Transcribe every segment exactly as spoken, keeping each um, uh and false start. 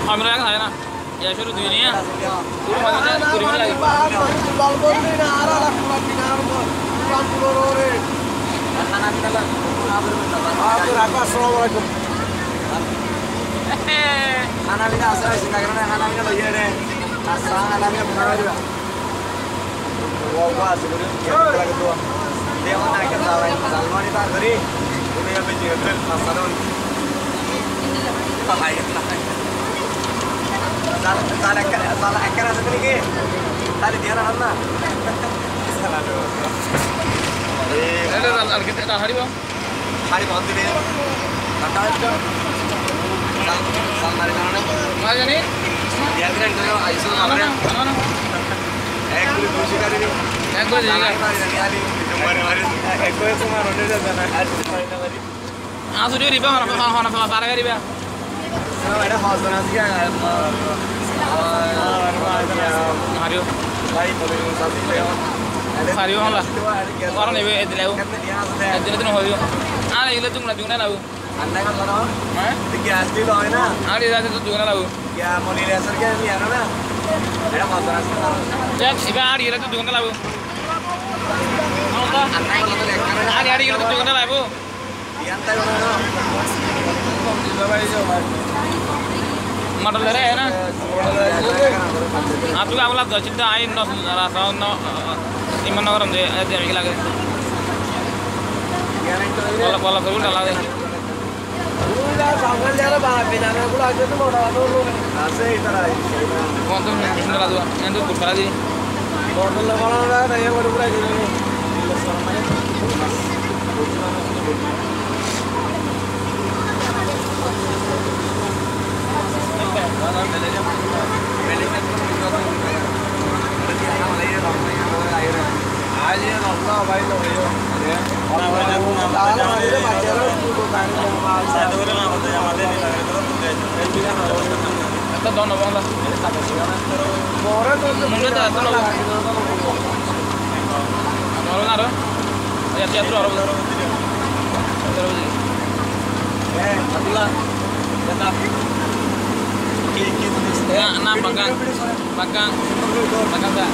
Amra ek hái na. Ya, cúru dui niya. Cúru mazé mazé guri guri lage. Assalamu alaikum. Hána fina asé, sinta goron na, hána fina loiye re. Assá hána fina funa fariba. Mari zani? Ek guri dui guri. Ek guri dui guri. Añí suri riba, hona, hona, hona, hona, fara riba. Hariyo. Hariyo, hola. Ora nebe, edile. Edile, edile, hariyo. Añí egila dungla, dungla lagu. Há? Añí zate tu dungla lagu. Dek, iba añí egila tu dungla lagu. Añí, añí egila tu dungla lagu. Motor lere na? Añáttu agola dóc din añí no, rasta no, iman no gorom de, de lage. Bola, bola, bola, bola de. Na, na, baka. Baka. Baka sa.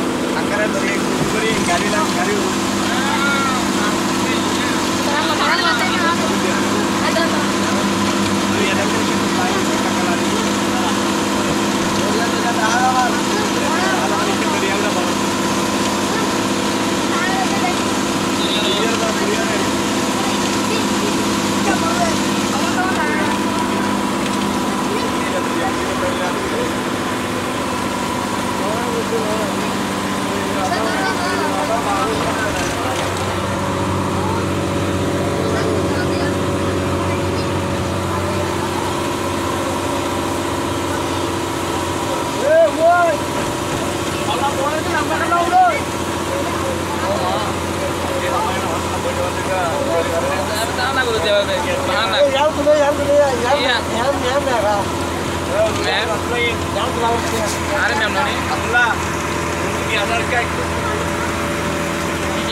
Are mem noni.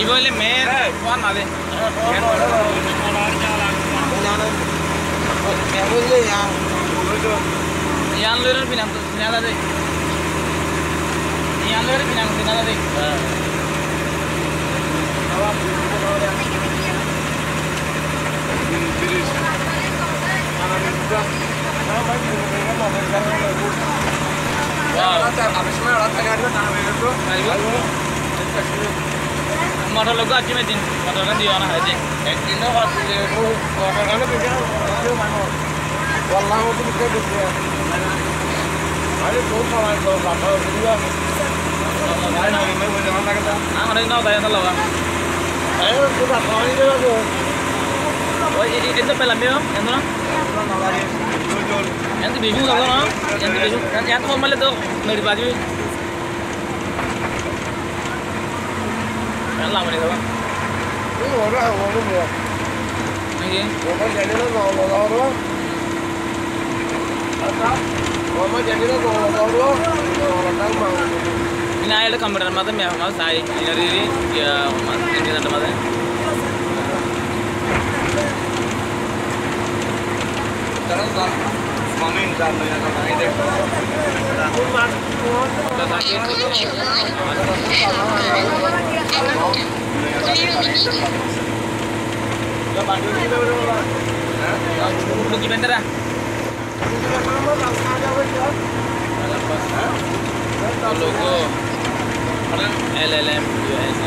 Iba óile mem. Kuan male. Yián loirar finan to sinala de. Yián loirar finan to sinala de. Motor loi goi asé, din motor gán diyo na, hai de. Añára no daya no loga. Oi, e, e, esto pelam yo, esto no. Esto bibin logo no. Esto bibin, esto normal to, meri baji. Ela mani daba. Ui, ora, ora, ora. Naki? Ora, jani na, no, no, no, ora. Ora, jani na, no, no, no, ora. Ina ele computer mate me, ma sai, ina riri, ya, ma, engine mate. Buki Bandara. Logo L L M U S.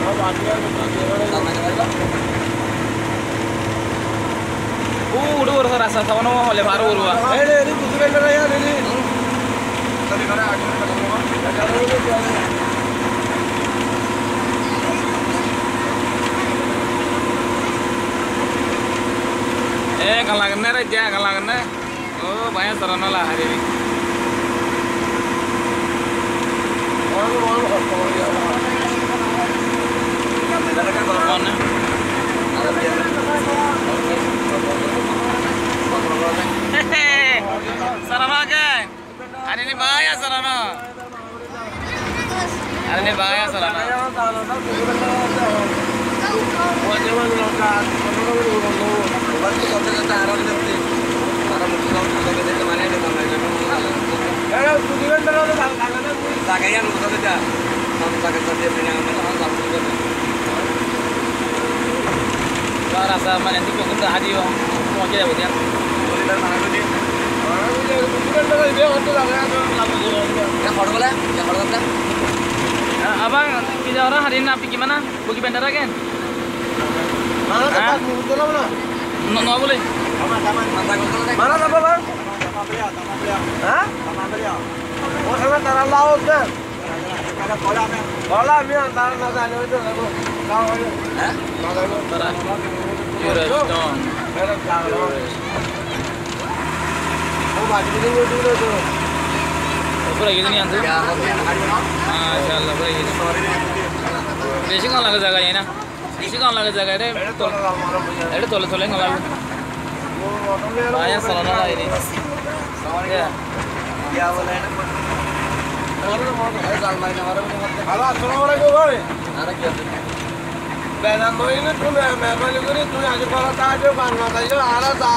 Ó, uçé uçé rasta sábo no óile faro uçé. E, gan lager né re, gan lager né. Ó, báiya, sórono la hári. Sórono ke? Aní ni báiya, sórono. Aní ni báiya, sórono. Rasta mane dik gori hári, ó, ó, ó, ó. Abang, ki jaga hári na, ki mana? Buki Bandara ken? Mana? Há? No, no bole. Mana? Há? Há? Tourist town. Tourist. Uore giyé ni anto? Há, inshallah, uore giyé. Beci gom lage zaga, yai na? Beci gom lage zaga, ede tole, ede tole tole gom lage. Báiya, sórono la hári. Halo, assalamu alaikum bái. Benar, moi ini tumi meherbani gori, tumi aijja gora tái diyo, Bangla tái diyo, ara za.